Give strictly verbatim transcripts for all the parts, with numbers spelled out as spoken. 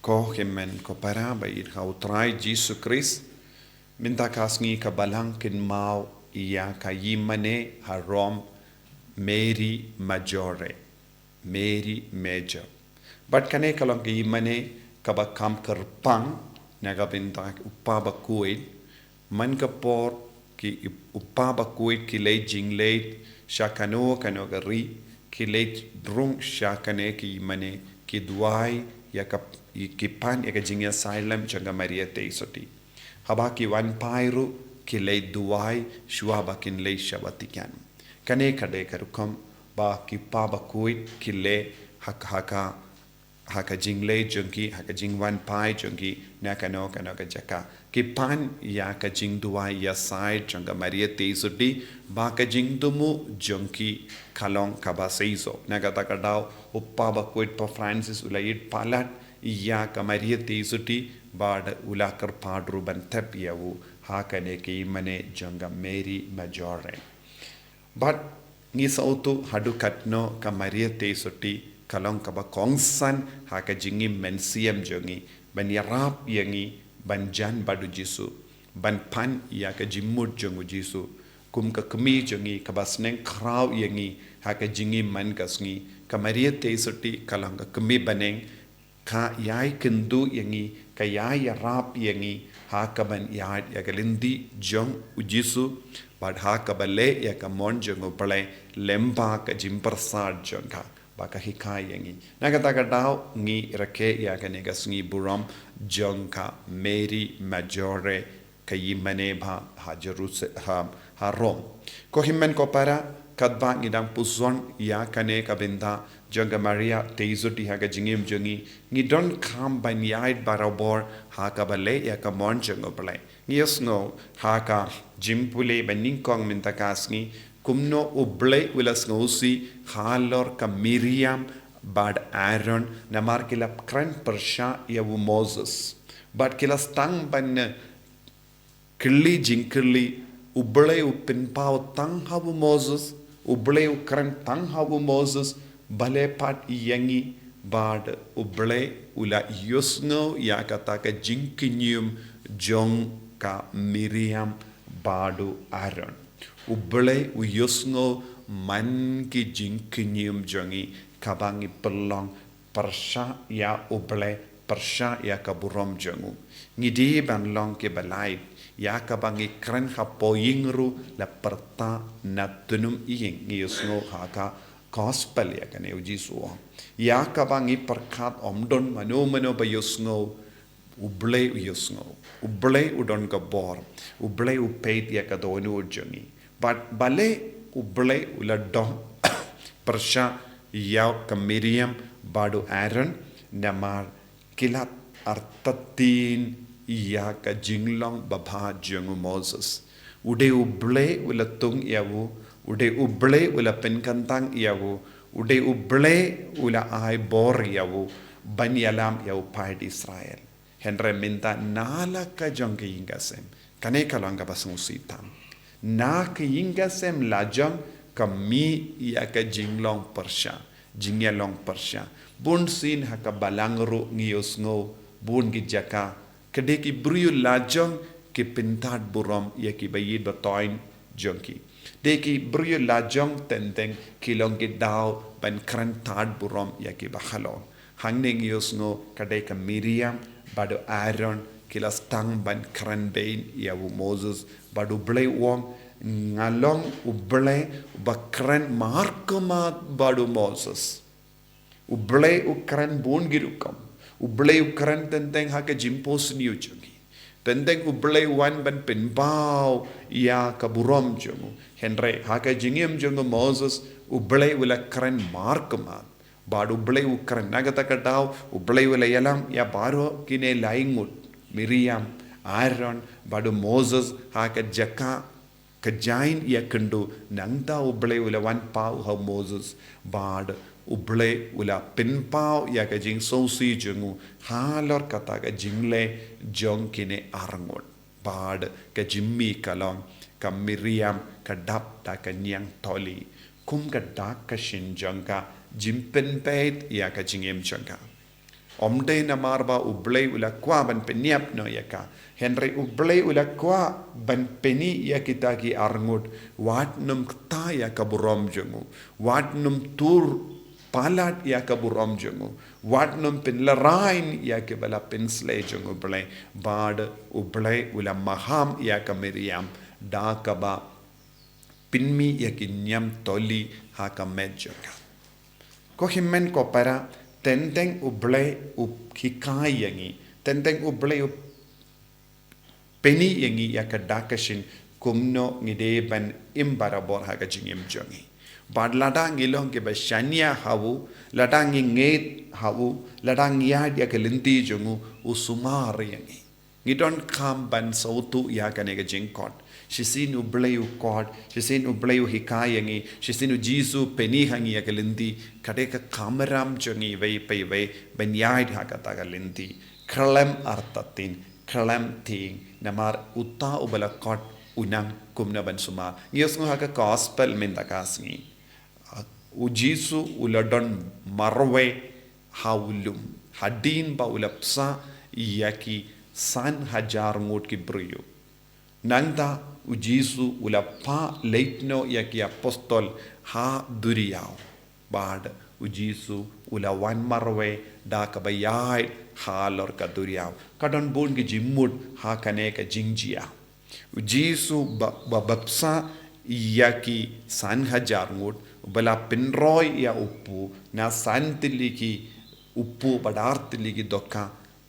Ko hynmen ko para ba ïeit ha u Trai Jisu Khrist, mynta ka sngi ka Balang kynmaw ïa ka ïingmane ha Rom, Mary Majore, Mary Major. Bad kane ka long ka ïingmane kaba kham kyrpang na ka bynta u Kpa Bakhuid, man ka por ki u Kpa Bakhuid ki leit jingleit sha kano kano ka ri, ki leit rung sha kane ka ïingmane, ki duwai ïa ka, ki pan ïa ka jingïasylum jong ka Maria Theisotti. Haba ki wan phai ruh ki leit duwai shuwa ba kin leit sha Vatican. Kane ka dei ka rukom ba ki Kpa Bakhuid ki leh ha ka, ha ka ha ka jingleit jong ki, ha ka jingwan phai jong ki na kano kano ka jaka. Ki pan ïa ka jingduwai ïasaid jong ka Maria Theisotti, ba ka jingthmu jong ki ka long kaba seisoh. Na kata ka daw u Kpa Bakhuid Pope Francis u la ïeit palat ïa ka Maria Theisotti, bad u la kyrpad ruh ban thep ïa u ha kane ka ïingmane jong ka Mary Majore. Bad ngi sngewthuh haduh katno ka Maria Theisotti ka long kaba kongsan ha ka jingim mynsiem jong ngi, ban ïarap ïa ngi ban jan bad u Jisu, ban pan ïa ka jingmut jong u Jisu. Kum ka kmie jong ngi kaba sneng khraw ïa ngi ha ka jingim man ka sngi, ka Maria Theisotti ka long ka kmie bneng, ka ïai kynduh ïa ngi, ka ïai ïarap ïa ngi ha kaban ïaid ïa ka lynti jong u Jisu, bad ha kaba leh ïa ka mon jong u Blei lyngba ka jingpyrsad jong ka, ba ka hikai ïa ngi. Na kata ka daw ngi rakhe ïa kane ka sngi burom jong ka Mary Majore, ka ïingmane bha ha Jeruse-, ha, ha Rom. Ko hynmen ko para, katba ngi dang pyrshang ïa kane ka bynta jong ka Maria Theisotti ha ka jingim jong ngi, ngi donkam ban ïaid barabor ha kaba leh ïa ka mon jong u Blei. Ngi ïohsngew ha ka jingpule ba nyngkong mynta ka sngi, kumno u Blei u la sngewsih halor ka Miriam bad Aaron, namar ki la kren pyrshah ïa u Moses. Bad ki la sdang ban kylli jingkylli, u Blei u pynpaw tang ha u Moses, u Blei u kren tang ha u Moses, balei pat ïa ngi, bad u Blei u la ïohsngew ïa kata ka jingkñium jong ka Miriam bad u Aaron. U Blei u ïohsngew man ki jingkñium jong ngi kaba ngi pynlong pyrshah ïa u Blei, pyrshah ïa ka burom jong u. Ngi dei ban long kiba lait, ïa kaba ngi kren hapoh ïing ruh la pyrta na tnum ïing, ngi ïohsngew ha ka gospel ïa kane u Jisu u ong. Ïa kaba ngi pyrkhat ym don mano mano ba ïohsngew, u Blei u ïohsngew. U Blei u don ka bor. U Blei u peit ïa ka dohnud jong ngi. Bad balei u Blei u la dom pyrshah ïa ka Miriam bad u Aaron, namar ki la artatien ïa ka jinglong babha jong u Moses. U dei u Blei u la tung ïa u, u dei u Blei u la pynkyntang ïa u, u dei u Blei u la ai bor ïa u ban ïalam ïa u paid Israel. Hynrei mynta na la ka jong ka ïing ka sem, kane ka long kaba sngewsih tam. Na ka ïing ka sem lajong ka mih ïa ka jinglong pyrshah, jingïalong pyrshah. Bunsien ha ka balang ruh ngi ïohsngew, bun ki jaka, ka dei ki briew lajong ki pyntad burom ïa kiba ïeit ba thoiñ jong ki. Dei ki briew lajong teng teng ki long ki daw ban kren tad burom ïa kiba halor. Hangne ngi ïohsngew ka dei ka Miriam bad u Aaron ki la sdang ban kren beiñ ïa u Moses, bad u Blei u ong, nga long u Blei uba kren markhmat bad u Moses. U Blei u kren bun ki rukom. U Blei u kren teng teng ha ka jingphohsniew jong ngi. Teng teng u Blei u wan ban pynpaw ïa ka burom jong u. Hynrei ha ka jingim jong u Moses, u Blei u la kren markhmat. Bad u Blei u kren na kata ka daw, u Blei u la ïalam ïa baroh kine lai ngut, Miriam, Aaron, bad u Moses ha ka jaka ka jaiñ ïakynduh. Nangta u Blei u la wan paw ha u Moses, bad u Blei u la pynpaw ïa ka jingsngewsih jong u halor kata ka jingleh jong kine arngut. Bad ka jingmih ka long, ka Miriam ka dap da ka ñiangtholi, kum ka dak ka shin jong ka, jingpynpeit ïa ka jingim jong ka. Ym dei namar ba U Blei u la kwah ban pynïap noh ïa ka. Hynrei U Blei u la kwah ban pyni ïa kita ki arngut, wat nym kta ïa ka burom jong u, wat nym tur palat ïa ka burom jong u, wat nym pynlehrain ïa ki ba la pynsleh jong U Blei, bad U Blei u la maham ïa ka Miriam, da kaba pynmih ïa ki niam toli ha ka met jong ka. Ko hynmen ko para, teng teng U Blei u hikai ïa ngi, teng teng U Blei u pyni ïa ngi ïa ka dak ka shin, kumno ngi dei ban im barabor ha ka jingim jong ngi. Bad lada ngi long ki ba shaniah ha u, lada ngi ngeit ha u, lada ngi ïaid ïa ka lynti jong u, u sumar ïa ngi. Ngi donkam ban sngewthuh ïa kane ka jingkhot. Shisien U Blei u khot, shisien U Blei u hikai ïa ngi, shisien U Jisu pyni ha ngi ïa ka lynti, ka dei ka kamram jong ngi iwei pa iwei ban ïaid ha kata ka lynti. Khlem artatien, khlem tieng, namar uta uba la khot u nang kumno ban sumar. Ngi ïohsngew ha ka gospel mynta ka sngi, U Jisu u la don marwei ha u lum, hadien ba u la bsa ïa ki san hajar ngut ki briew. Nangta U Jisu u la phah leit noh ïa ki apostol ha duriaw. Bad U Jisu u la wan marwei da kaba ïaid halor ka duriaw. Ka don bun ki jingmut ha kane ka jingjia. U Jisu ba, ba bapsa ïa ki san hajar ngut, ba la pynroi ïa u pu na san tylli ki u pu bad ar tylli ki dohkha,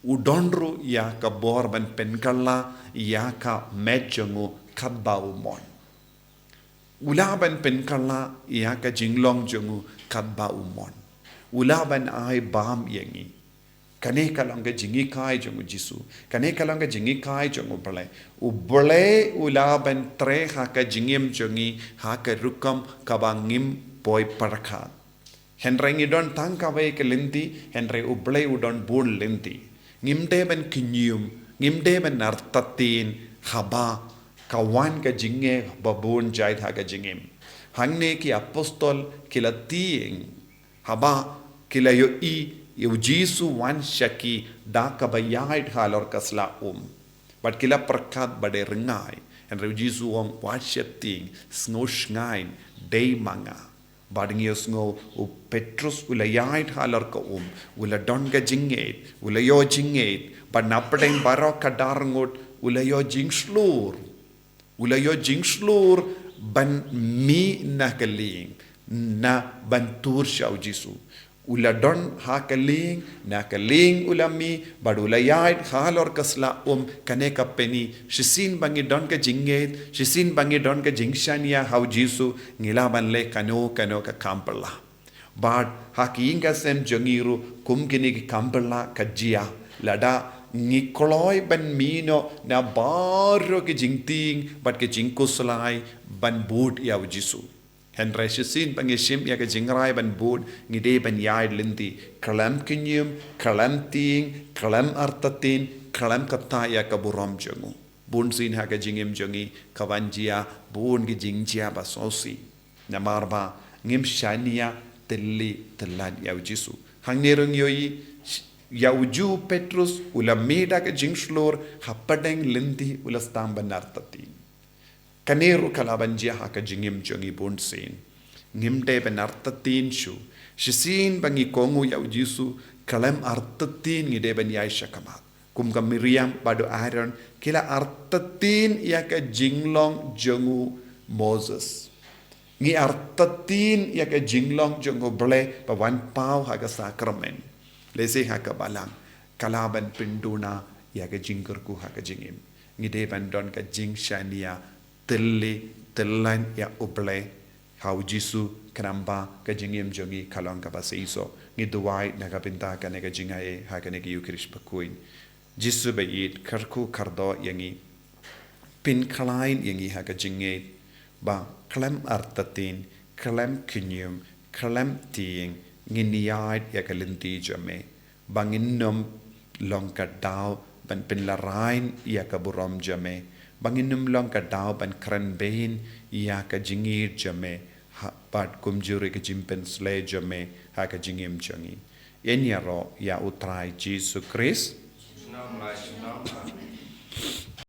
u don ruh ïa ka bor ban pynkylla ïa ka met jong u katba u mon. U lah ban pynkylla ïa ka jinglong jong u katba u mon. U lah ban ai bam ïa ngi. Kane ka long ka jinghikai jong U Jisu. Kane ka long ka jinghikai jong U Blei. U Blei u lah ban trei ha ka jingim jong ngi ha ka rukom kaba ngim poi pyrkhat. Hynrei ngi don tang kawei ka lynti, hynrei U Blei u don bun lynti. Ngim dei ban kynñium, ngim dei ban artatien, haba ka wan ka jingeh ba bun jait ha ka jingim. Hangne ki apostol ki la tieng, haba ki la ïohi ïa U Jisu wan sha ki da kaba ïaid halor ka sla um. Bad ki la pyrkhat ba dei ryngai. Hynrei U Jisu u ong, wat sheptieng, sngewshngaiñ, dei ma nga. Bad ngi ïohsngew U Petrus u la ïaid halor ka um, u la don ka jingngeit, u la ïoh jingngeit, bad na pdeng baroh ka dar ngut, u la ïoh jingshlur. U la ïoh jingshlur ban mih na ka lieng, na ban tur sha U Jisu. U la don ha ka lieng, na ka lieng u la mih, bad u la ïaid halor ka sla um. Kane ka pyni, shisien ba ngi don ka jingngeit, shisien ba ngi don ka jingshaniah ha U Jisu, ngi lah ban leh kano kano ka kam phylla. Bad ha ki ïing ki sem jong ngi ruh, kum kine ki kam phylla ka jia, lada ngi kloi ban mih noh na baroh ki jingtieng bad ki jingkhuslai ban bud ïa U Jisu. Hynrei shisien ba ngi shim ïa ka jingrai ban bud, ngi dei ban ïaid lynti khlem kynñium, khlem tieng, khlem artatien, khlem kata ïa ka burom jong u. Bun sien ha ka jingim jong ngi ka wan jia bun ki jingjia ba sngewsih. Namar ba ngim shaniah tylli tyllan ïa U Jisu. Hangne ruh ngi ïohi ïa U Jisu, Petrus u la mih da ka jingshlur, hapdeng lynti u la sdang ban artatien. Kane ruh ka lah ban jia ha ka jingim jong ngi bun sien. Ngim dei ban artatien shuh. Shisien ba ngi kohnguh ïa U Jisu, khlem artatien ngi dei ban ïaid shakhmat. Kum ka Miriam bad u Aaron, ki la artatien ïa ka jinglong jong u Moses. Ngi artatien ïa ka jinglong jong U Blei ba wan paw ha ka sakramen, lehse ha ka balang, ka lah ban pynduna ïa ka jingkyrkhu ha ka jingim. Ngi dei ban don ka jingshaniah tylli tyllan ïa U Blei ha U Jisu, khnang ba ka jingim jong ngi ka long kaba seisoh. Ngi duwai na ka bynta kane ka jingaiei ha kane ka Ïukharist bakhuid. Jisu ba ïeit, kyrkhu kyrdoh ïa ngi, pynkhlaiñ ïa ngi ha ka jingngeit ba khlem artatien, khlem kynñium, khlem tieng, ngin ïaid ïa ka lynti jong me. Ba ngin nym long ka daw ban pynlehrain ïa ka burom jong me. Ba ngin nym long ka daw ban kren beiñ ïa ka jingïeit jong me, ha, bad kumjuh ruh ka jingpynsleh jong me ha ka jingim jong ngi. Yn ïaroh ïa U Trai Jisu Khrist.